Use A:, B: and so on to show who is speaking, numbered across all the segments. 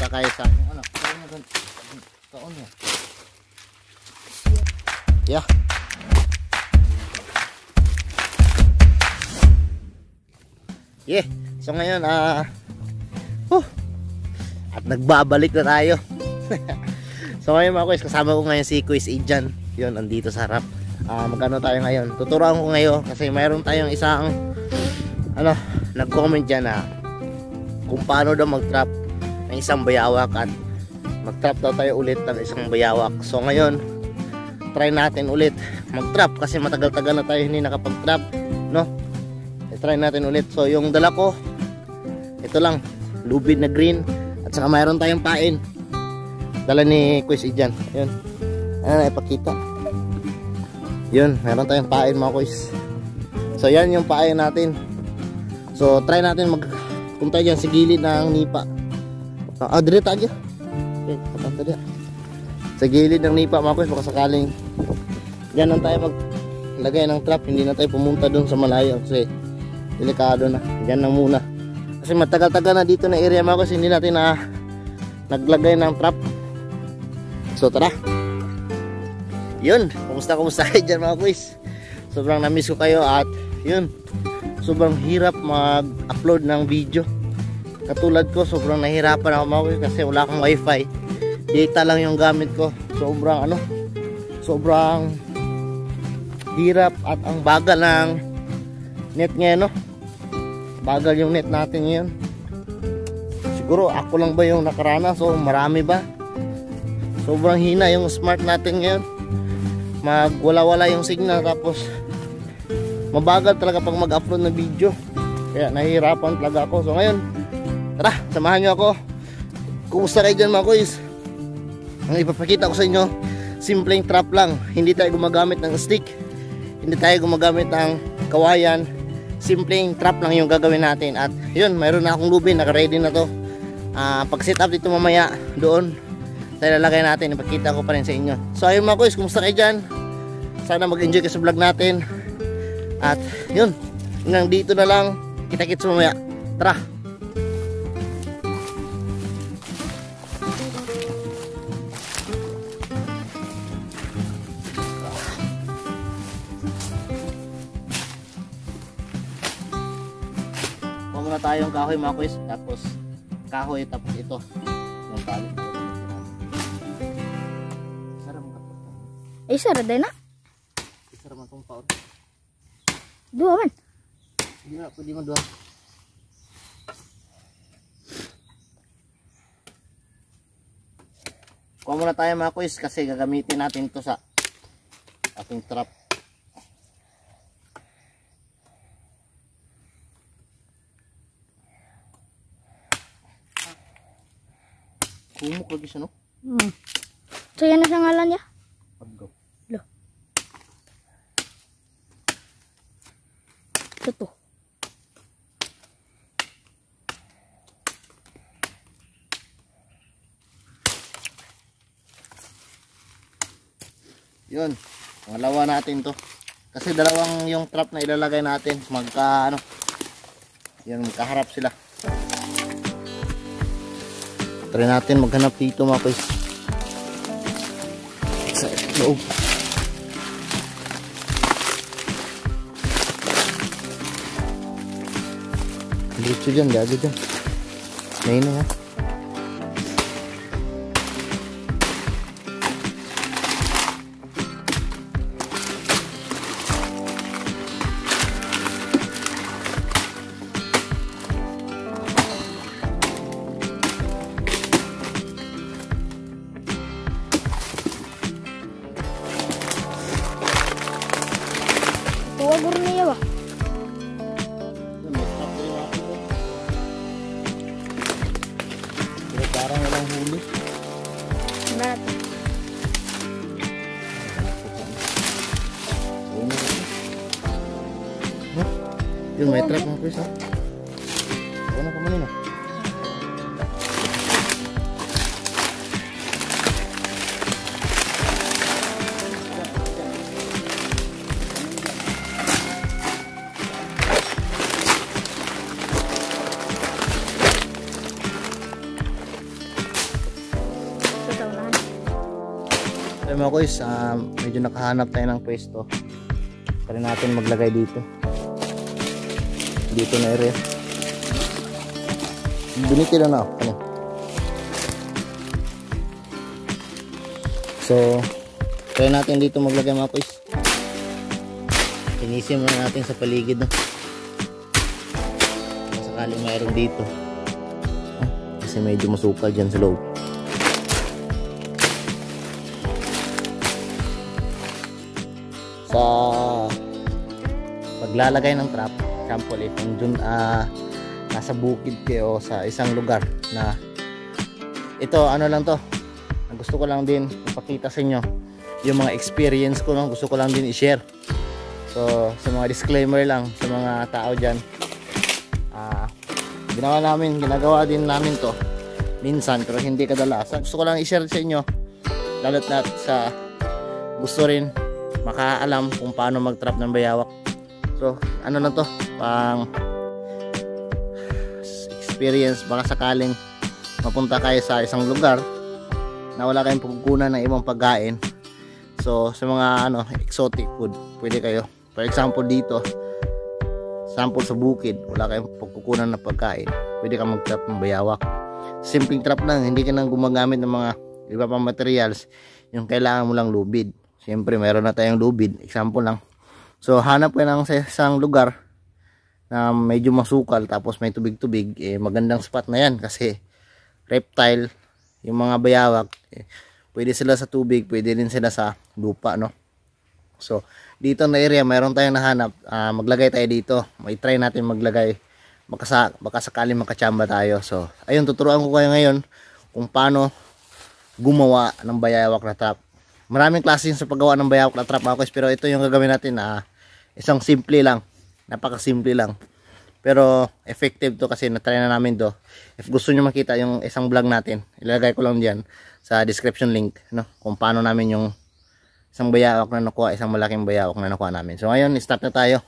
A: kaysa ano kaon niya. Yeah. Yeah. So ngayon at nagbabalik na tayo. So ngayon mga kuys, kasama ko ngayon si Kuis Ijan. Yun, andito sa harap. Magano tayo ngayon? Tuturuan ko ngayon kasi mayroon tayong isang nag-comment dyan na kung paano daw mag-trap ng isang bayawak at mag-trap daw tayo ulit ng isang bayawak. So ngayon, try natin ulit mag-trap kasi matagal-tagal na tayo hindi nakapag-trap, no? Try natin ulit. So yung dala ko, ito lang, lubid na green at saka mayroon tayong pain. Dala ni Kuis Ijan. Yun. Ipakita. Yun, mayroon tayong pain mga kuys. So yan yung pain natin. So try natin punta dyan sa gilid ng nipa. Dire tayo. Okay, papunta dyan sa gilid ng nipa mga kuys, baka sakaling dyan lang tayo maglagay ng trap. Hindi na tayo pumunta dun sa malayo kasi delikado na. Dyan lang muna kasi matagal-tagal na dito na area mga kuys, hindi natin na naglagay ng trap. So tara. Yun, kumusta kayo dyan mga kuys? Sobrang na-miss ko kayo at yun, sobrang hirap mag-upload ng video. Katulad ko, sobrang nahirapan ako mga kuys kasi wala akong wifi. Data lang yung gamit ko. Sobrang hirap at ang bagal ng net ngayon, no? Bagal yung net natin ngayon. Siguro ako lang ba yung nakaranas o marami ba? Sobrang hina yung smart natin ngayon. Magwala-wala yung signal tapos mabagal talaga pag mag-upload ng video. Kaya nahihirapan talaga ako. So ngayon, tara, samahan nyo ako. Kumusta kayo dyan mga kuys? Ang ipapakita ko sa inyo, simpleng trap lang. Hindi tayo gumagamit ng stick, hindi tayo gumagamit ng kawayan. Simpleng trap lang yung gagawin natin. At yun, mayroon na akong lubin, naka-ready na to. Pag set up dito mamaya doon tayo lalagay natin, ipakita ko pa rin sa inyo. So ayun mga kuys, kumusta kayo dyan? Sana mag-enjoy kayo sa vlog natin. At yun, hanggang dito na lang. Kita-kits mamaya. Tara! Kuha muna tayong kahoy mga kuys. Tapos kahoy, tapos ito yung tali.
B: Sara din na?
A: Sara man itong paon.
B: Dua man?
A: Hindi na, pwede man dua. Kuha muna tayo mga kuys kasi gagamitin natin ito sa ating trap. Kumuk lagi siya, no?
B: So yan na sa ngalan niya?
A: Paggaw.
B: Lo. Ito.
A: Yun, pangalawa natin to. Kasi dalawang yung trap na ilalagay natin. Yan, magkaharap sila. Try natin maghanap dito mga kuys. Sa loob. Dito dyan, gago dyan. May na ha.
B: Tuwa guru niya ba?
A: Parang walang huli.
B: Natin.
A: Yun, may trap mga kuys ha. Ano ka manina? So mga kuys, medyo nakahanap tayo ng pwesto. Try natin maglagay dito. Dito na area. Binitin na ako. Ano? So, try natin dito maglagay mga kuys. Tinisim na natin sa paligid. No? Sakali mayroon dito. Kasi medyo masukal dyan sa loob. Sa paglalagay ng trap, example if dun, nasa bukid kayo sa isang lugar na ito ano lang to, gusto ko lang din ipakita sa inyo yung mga experience ko, no? Gusto ko lang din i-share. So sa mga disclaimer lang sa mga tao dyan, ginagawa din namin to minsan pero hindi kadalasan. Gusto ko lang i-share sa inyo, lalo't na sa gusto rin makaalam kung paano mag-trap ng bayawak. So ano lang to, pang experience, baka sakaling mapunta kayo sa isang lugar na wala kayong pagkukunan ng ibang pagkain. So sa mga exotic food, pwede kayo, for example dito, sample sa bukid, wala kayong pagkukunan ng pagkain, pwede ka mag-trap ng bayawak. Simpleng trap lang, hindi ka nang gumagamit ng mga iba pang materials. Yung kailangan mo lang lubid. Siyempre meron na tayong lubid, example lang. So hanap ka ng isang lugar na medyo masukal tapos may tubig-tubig, magandang spot na yan kasi reptile, yung mga bayawak, pwede sila sa tubig, pwede din sila sa lupa, no? So dito na area mayroon tayong nahanap, maglagay tayo dito, may try natin maglagay, baka sakali makachamba tayo. So ayun, tuturuan ko kayo ngayon kung paano gumawa ng bayawak na trap. Maraming klase sa paggawa ng bayawak na trap mga kuys, pero ito yung gagawin natin na isang simple lang, napakasimple lang, pero effective to kasi na-try na namin to. If gusto nyo makita yung isang vlog natin, ilalagay ko lang dyan sa description link, no? Kung paano namin yung isang bayawak na nakuha, isang malaking bayawak na nakuha namin. So ngayon, start na tayo.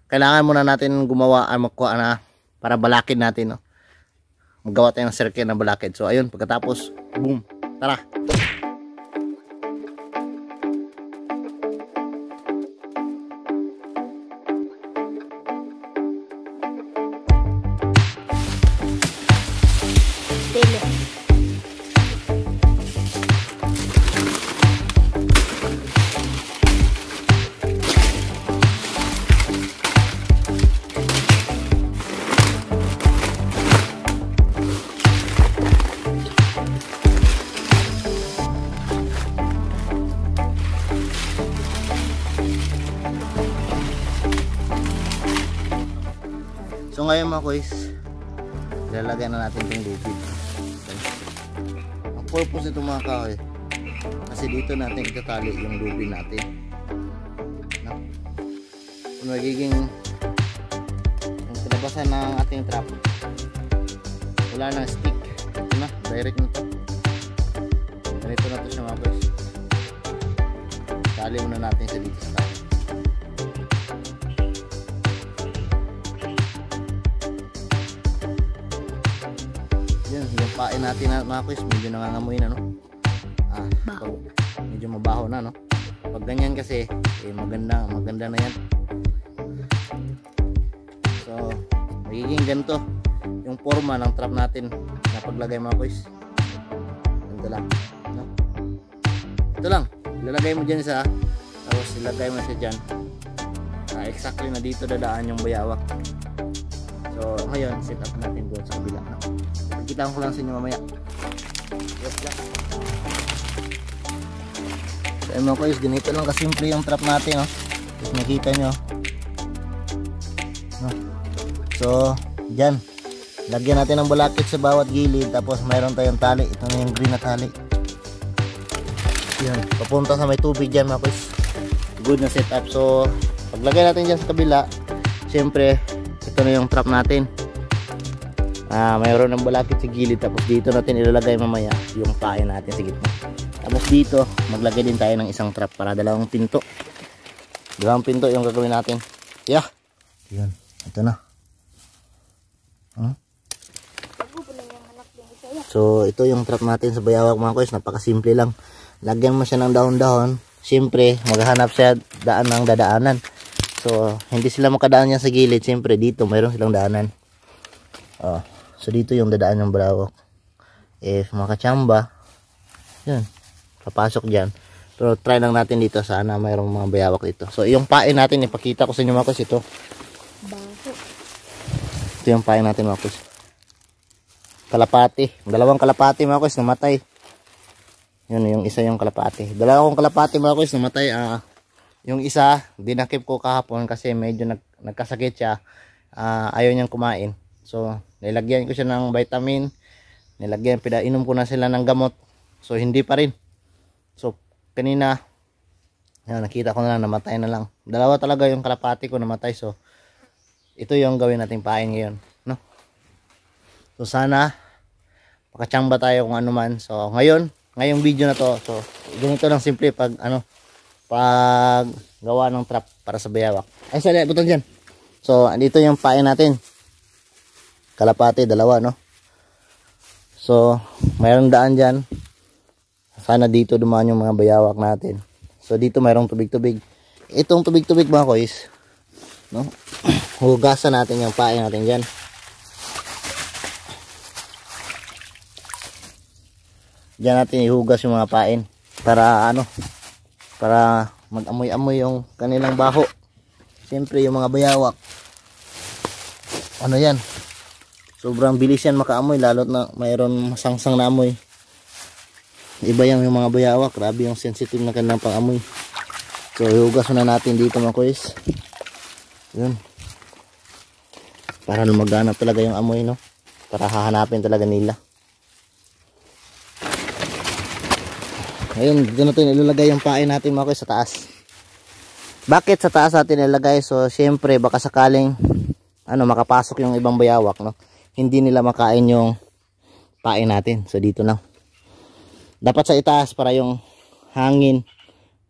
A: Kailangan muna natin gumawa, magkuha na para balakid natin, no? Magawa tayo ng circle na balakid. So ayun, pagkatapos, boom, tara! So ngayon mga kuys, ilalagay na natin itong lubid. Ang purpose nito mga kahoy, kasi dito natin itatali yung lubid natin. No? Kung magiging yung kalabasan ng ating trap, wala nang stick. Ito na, direct na ito. Ganito na ito siya mga kuys. Tali muna natin sa dito sa tali. Yung pain natin na mga kuys, medyo nangangamoy na, no? Medyo mabaho na, no? Pag ganyan kasi, maganda na yan. So magiging ganito yung forma ng trap natin na paglagay mga kuys. Ganito lang, no? Ito lang, ilalagay mo dyan isa, tapos ilagay mo siya dyan, exactly na dito dadaan yung bayawak. So ngayon, set up natin doon sa kabila, no? Kitaan ko lang sa inyo mamaya. Yes, lang. So mga kuys, ganito lang kasimple yung trap natin, no? Tapos nakita nyo, no? So dyan, lagyan natin ng balakid sa bawat gilid, tapos mayroon tayong tali. Ito na yung green na tali. Yan, papunta sa may tubig dyan mga kuys. Good na setup. So paglagay natin dyan sa kabila, syempre ito na yung trap natin. Mayroon ng balakid sa gilid, tapos dito natin ilalagay mamaya yung pain natin sa gitna. Tapos dito maglagay din tayo ng isang trap para dalawang pinto yung gagawin natin. Yeah, yan, ito na. So ito yung trap natin sa bayawak mga kuys. Napakasimple lang. Lagyan mo siya ng dahon-dahon. Siyempre maghahanap siya daan ng dadaanan. So hindi sila makadaan yan sa gilid. Siyempre dito mayroon silang daanan. So dito yung dadaan ng bayawak. If makachamba, yun, papasok dyan. Pero try lang natin dito, sana mayroong mga bayawak dito. So yung pain natin, ipakita ko sa inyo mga kuys. Ito yung pain natin mga kuys. Kalapati, dalawang kalapati mga kuys namatay. Yun yung isa, yung kalapati. Dalawang kalapati mga kuys namatay. Yung isa dinakip ko kahapon kasi medyo nagkasakit siya. Ayaw niyang kumain. So nilagyan ko siya ng vitamin. Nilagyan, pinainom ko na sila ng gamot. So hindi pa rin. So kanina nakita ko na lang, namatay na lang. Dalawa talaga yung kalapati ko namatay. So ito yung gawin nating pain ngayon, no? So sana makachamba tayo kung ano man. So ngayong video na to, so ganito lang simple pag pag gawa ng trap para sa bayawak. Ay sorry, butol dyan. So andito yung pain natin. Kalapati, dalawa, no? So mayroong daan dyan. Sana dito dumaan yung mga bayawak natin. So dito mayroong tubig-tubig. Itong tubig-tubig mga kuys, no? Hugasan natin yung pain natin dyan. Diyan natin ihugas yung mga pain para para mag-amoy-amoy yung kanilang baho. Siyempre yung mga bayawak, yan, sobrang bilis yan makaamoy, lalo't na mayroon masangsang na amoy. Iba yung mga bayawak, grabe yung sensitive na kanilang pang-amoy. So ihugas na natin dito mga kuys. Yun, para lumaganap talaga yung amoy, no? Para hahanapin talaga nila. Ngayon dito natin ilalagay yung pain natin mga kuys sa taas. Bakit sa taas natin ilalagay? So syempre baka sakaling makapasok yung ibang bayawak, no? Hindi nila makain yung pain natin. So dito lang. Dapat sa itaas para yung hangin,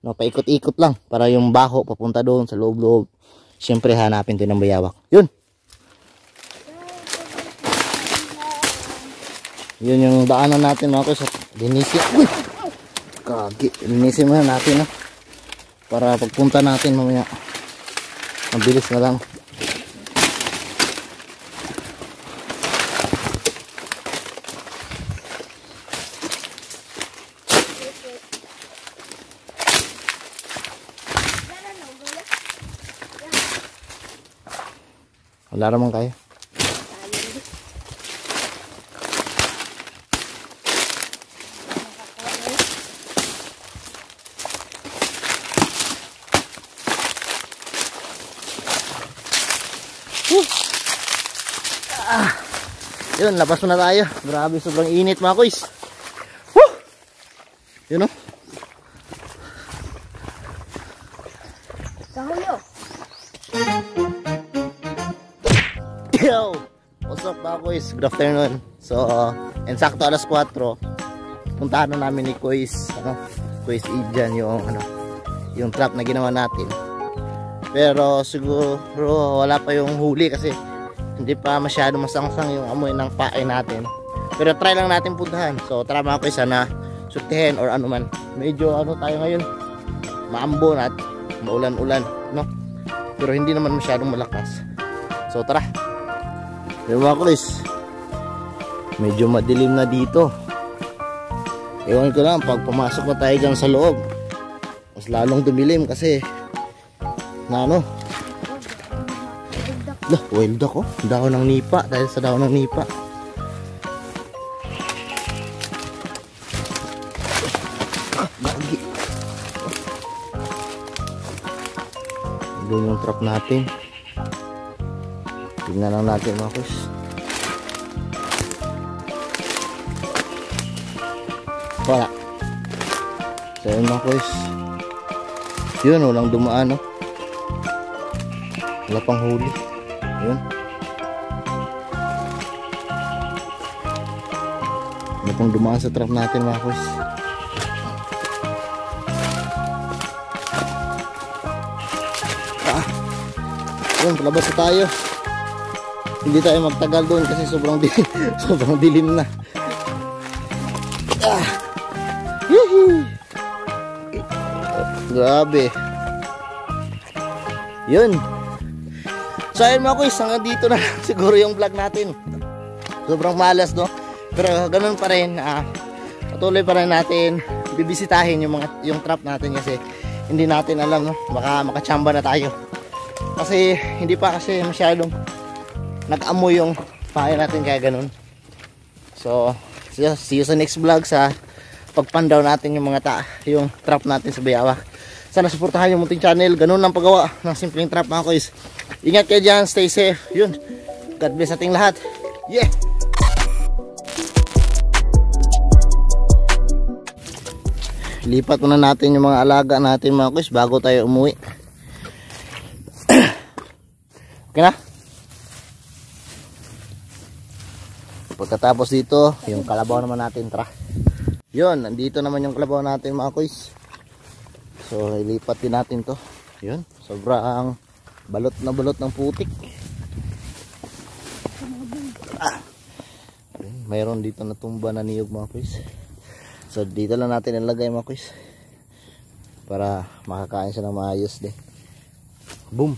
A: no, paikot-ikot lang para yung baho papunta doon sa loob-loob. Syempre hanapin din ng bayawak. Yun. Yun yung daanan natin mga kuys. Linisin. Uy! Kagi. Linisin muna natin, no? Para pagpunta natin mamaya mabilis na lang. Wala naman kayo. Yun, labas na tayo. Grabe, sobrang init mga kuys. Yun, no?
B: Kahuyo.
A: Yo! What's up mga kuys? Good afternoon. So, sakto alas 4. Puntahan na namin ni Kuys, Kuys Idjan yung trap na ginawa natin. Pero siguro wala pa yung huli kasi hindi pa masyado masangsang yung amoy ng pain natin. Pero try lang natin puntahan. So tara mga kuys, sana sutihin or ano man. Medyo tayo ngayon, maambon at maulan-ulan, no? Pero hindi naman masyadong malakas. So tara. Yung mga kuys, medyo madilim na dito. Ewan ko lang, pag pumasok na tayo dyan sa loob, mas lalong dumilim kasi wild duck, dahon ng nipa, dahil sa dahon ng nipa. Gagi. Doon yung trap natin. Tignan lang natin mga kuys. Wala. So yun mga kuys. Yun, walang dumaan, no? Wala pang huli. Yun. Wala pang dumaan sa trap natin mga kuys. Yun, palabas na tayo. Hindi tayo magtagal doon kasi sobrang dilim na. Ah. Hihi. Grabe. Yun. So ayun mga kuys, hanggang dito na siguro yung vlog natin. Sobrang malas, no? Pero ganun pa rin, patuloy pa rin natin bibisitahin yung trap natin kasi hindi natin alam, no? Baka makachamba na tayo. Kasi hindi pa kasi masyadong nag-amoy yung pahay natin kaya ganun. So, see you sa next vlog sa pagpandaw natin yung trap natin sa Bayawak. Sana suportahan yung Munting Channel. Ganun ang paggawa ng simpleng trap mga kuys. Ingat kayo dyan, stay safe. Yun. God bless ating lahat. Yeah! Lipat muna natin yung mga alaga natin mga kuys bago tayo umuwi. Okay na? Pagkatapos dito, yung kalabaw naman natin, tara. Yun, nandito naman yung kalabaw natin mga kuys. So, ilipat din natin to. Yun, sobrang balot ng putik. Mayroon dito na tumba na niyog mga kuys. So, dito lang natin ilagay mga kuys. Para makakain siya ng maayos din. Boom!